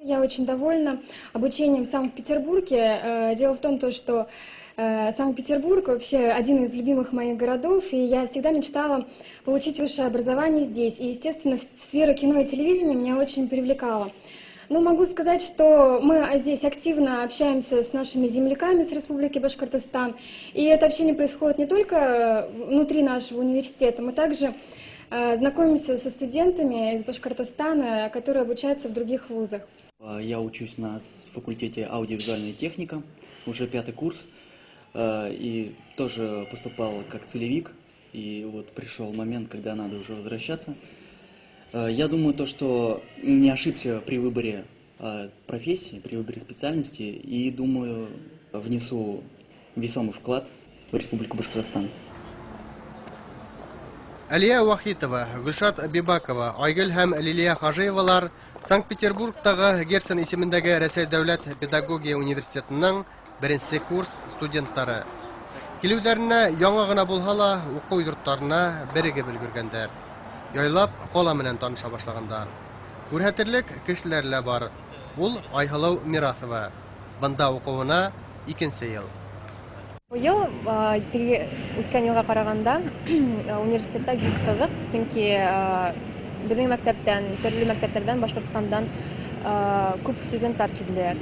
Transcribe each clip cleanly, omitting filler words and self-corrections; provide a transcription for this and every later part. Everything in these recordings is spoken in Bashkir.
Я очень довольна обучением в Санкт-Петербурге. Дело в том, что Санкт-Петербург вообще один из любимых моих городов, и я всегда мечтала получить высшее образование здесь. И, естественно, сфера кино и телевидения меня очень привлекала. Ну, могу сказать, что мы здесь активно общаемся с нашими земляками с Республики Башкортостан. И это общение происходит не только внутри нашего университета, мы также знакомимся со студентами из Башкортостана, которые обучаются в других вузах. Я учусь на факультете аудиовизуальная техника, уже 5-й курс, и тоже поступал как целевик, и вот пришел момент, когда надо уже возвращаться. Я думаю, то, что не ошибся при выборе профессии, при выборе специальности, и думаю, внесу весомый вклад в Республику Башкортостан. Әлия Вахитова, Гөлшат Бибакова, Айгөл һәм Лилия Хажиевалар Санкт-Петербургтағы Герцен исемендәге Рәсәй дәүләт педагогия университетының беренсе курс студенттары. Килеүҙәренә яңы ғына булһа ла, уҡыу йорттарына берегеп өлгөргәндәр. Яйлап ҡала менән таныша башлағандар. Күрһәтерлек кешеләр лә бар. Ул Айһылыу Мираҫова. Бында уҡыуына 2-нсе йыл. Быйыл теге үткән йылға ҡарағанда университетта бик ҡыҙыҡ, сөнки беҙҙең мәктәптән, төрлө мәктәптәрҙән Башҡортостандан күп студенттар килделәр.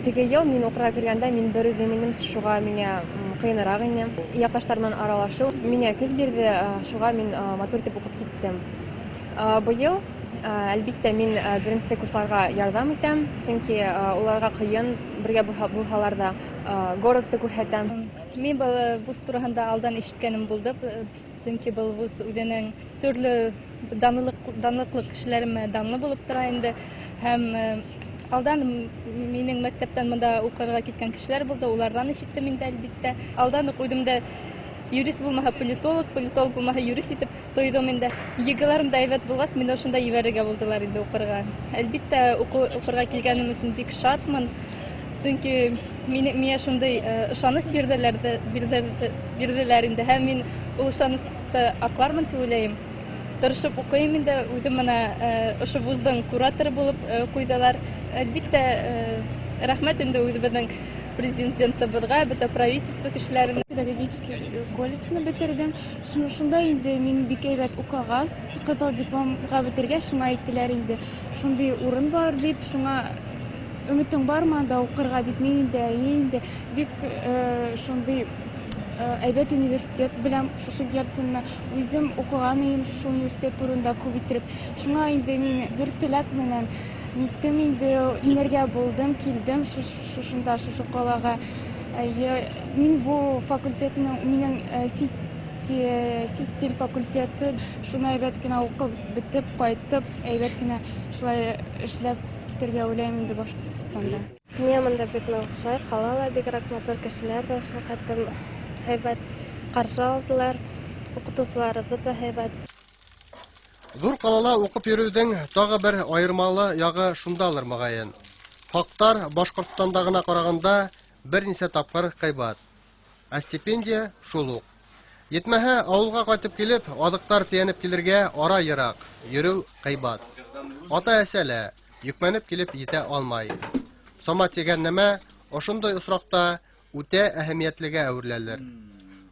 Теге йыл мин уҡырға кергәндә мин бер үҙем инем, шуға миңә ҡыйыныраҡ ине. Яҡташтар менән аралашыу миңә көс бирҙе, шуға мин матур итеп уҡып киттем. Быйыл, әлбиттә, мин беренсе курсларға ярҙам итәм, сөнки уларға ҡыйын бергә булһалар да городты күрһәтәм. Мин был вуз тураһында алдан ишеткәнем булды, сөнки был вуз үҙенең төрлө данлыҡлы кешеләре менән данлы булып тора инде. Һәм алдан минең мәктәптән бында уҡырға киткән кешеләр булды, уларҙан ишеттем инде, әлбиттә. Алдан уҡ үҙемдә юрист булмаһа политолог, политолог булмаһа юрист итеп тойҙом инде. ЕГЭларым да әйбәт булғас, мине ошонда ебәрергә булдылар инде уҡырға. Әлбиттә, уҡырға килгәнем өсөн бик шатмын. Сөнки миңә шундай ышаныс бирҙеләр инде. Һәм мин ул ышанысты аҡлармын тип уйлайым. Тырышып уҡыйым инде, үҙем бына ошо вуздың кураторы булып ҡуйҙылар. Әлбиттә, рәхмәт инде үҙебеҙҙең президентыбыҙға, бөтә правительство кешеләренә. Педагогический колледжны бөтөрҙөм. Шунда инде мин бик әйбәт уҡығас, ҡыҙыл дипломға бөтөргәс, шуңа әйттеләр инде, шундай урын бар дип, шуңа өмөтөң бармы анда уҡырға дип, мин инде, әйе инде, бик шундай әйбәт университет беләм, шушы Герценны үзем уҡыған идем, шушы университет турында күп иттереп. Шуңа инде мин зур теләк менән ниттем инде, инергә булдым, килдем шушында, шушы ҡалаға. Әйе, мин бу факультетның, минең сит тел факультеты, шуны әйбәт кенә уҡып бөтөп, ҡайтып, әйбәт кенә шулай эшләп китергә уйлайым инде Башҡортостанда. Миңә бында бик ныҡ оҡшай, ҡала ла бигерәк матур, кешеләр ҙә шул хәтлем һәйбәт ҡаршы алдылар, уҡытыусыларыбыҙ ҙа һәйбәт. Ҙур ҡалала уҡып йөрөүҙең тағы бер айырмалы яғы шундалыр моғайын. Хаҡтар Башҡортостандағына ҡарағанда бер нисә тапҡыр ҡыйбат. Ә стипендия шул уҡ. Етмәһә, ауылға ҡайтып килеп, аҙыҡтар тейәнеп килергә ара йыраҡ, йөрөү ҡыйбат. Ата-әсә лә йөкмәнеп килеп етә алмай. Сама тигән нәмә ошондай осраҡта үтә әһәмиәтлегә әүереләлер.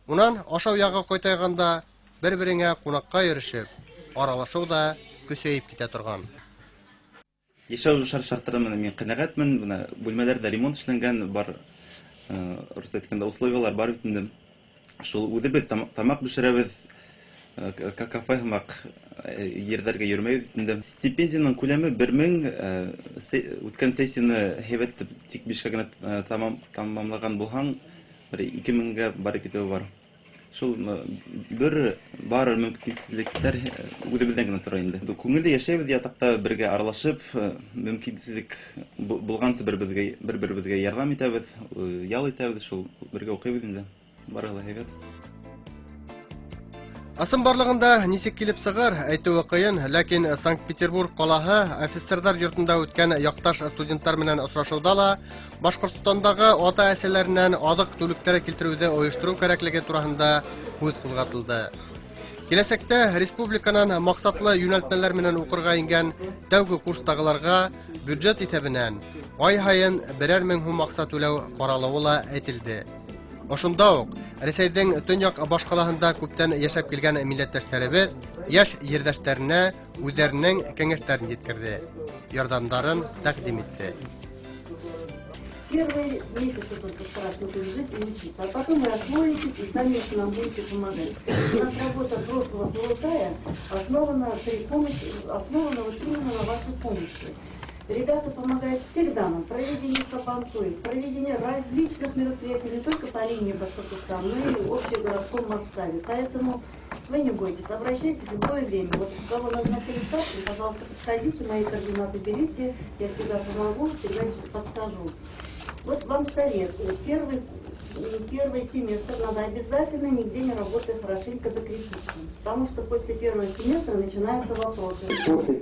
Унан ашау яғы ҡайтайғанда бер-береңә ҡунаҡҡа йөрөшөп, аралашыу ҙа көсәйеп китә торған. Йәшәү шарттары менән мин ҡәнәғәтмен. Бына бүлмәләрҙә ремонт эшләнгән, бар, рус әйткәндә, условиялар бар бит инде. Шул үҙебеҙ тамаҡ бешерәбеҙ, кафе һымаҡ ерҙәргә йөрөмәйбеҙ бит инде. Стипендияның күләме бер мең, үткән сессияны һәйбәт итеп тик бишкә генә тамамлаған булһаң, бер ике меңгә барып китеүе бар. Шул бер бар мөмкинселектәр үҙебеҙҙән генә тора инде. Күңелле йәшәйбеҙ, ятаҡта бергә аралашып, мөмкинселек булғансы бер-беребеҙгә ярҙам итәбеҙ, ял итәбеҙ, шул бергә уҡыйбыҙ инде. Барыһы ла һәйбәт. Ысын барлығында нисек килеп сығыр, әйтеүе ҡыйын, ләкин Санкт-Петербург ҡалаһы офицерҙар йортонда үткән яҡташ студенттар менән осрашыуҙа ла Башҡортостандағы ата-әсәләренән аҙыҡ-түлектәре килтереүҙе ойоштороу кәрәклеге тураһында һүҙ ҡуҙғатылды. Киләсәктә республиканан маҡсатлы йүнәлтмәләр менән уҡырға ингән тәүге курстағыларға бюджет иҫәбенән ай һайын берәр мең һум аҡса түләү ҡаралыуы ла әйтелде. Ошонда уҡ Рәсәйҙең төньяҡ баш ҡалаһында күптән йәшәп килгән милләттәштәребеҙ йәш ерҙәштәренә үҙҙәренең кәңәштәрен еткерҙе, ярҙамдарын тәҡдим итте. Первые месяцы только страшно тут жить и учиться, а потом вы освоитесь и сами еще нам будете помогать. У нас работа взрослого Курултая основана вот именно на вашей помощи. Ребята помогают всегда нам в проведении сабантуй, в проведении различных мероприятий не только по линии Башкортостана, но и в общегородском масштабе. Поэтому вы не бойтесь, обращайтесь в любое время. Вот кого назначили старшим, пожалуйста, подходите, мои координаты берите, я всегда помогу, всегда подскажу. Вот вам совет. Первый семестр надо обязательно, нигде не работая, хорошенько закрепиться. Потому что после первого семестра начинаются вопросы. После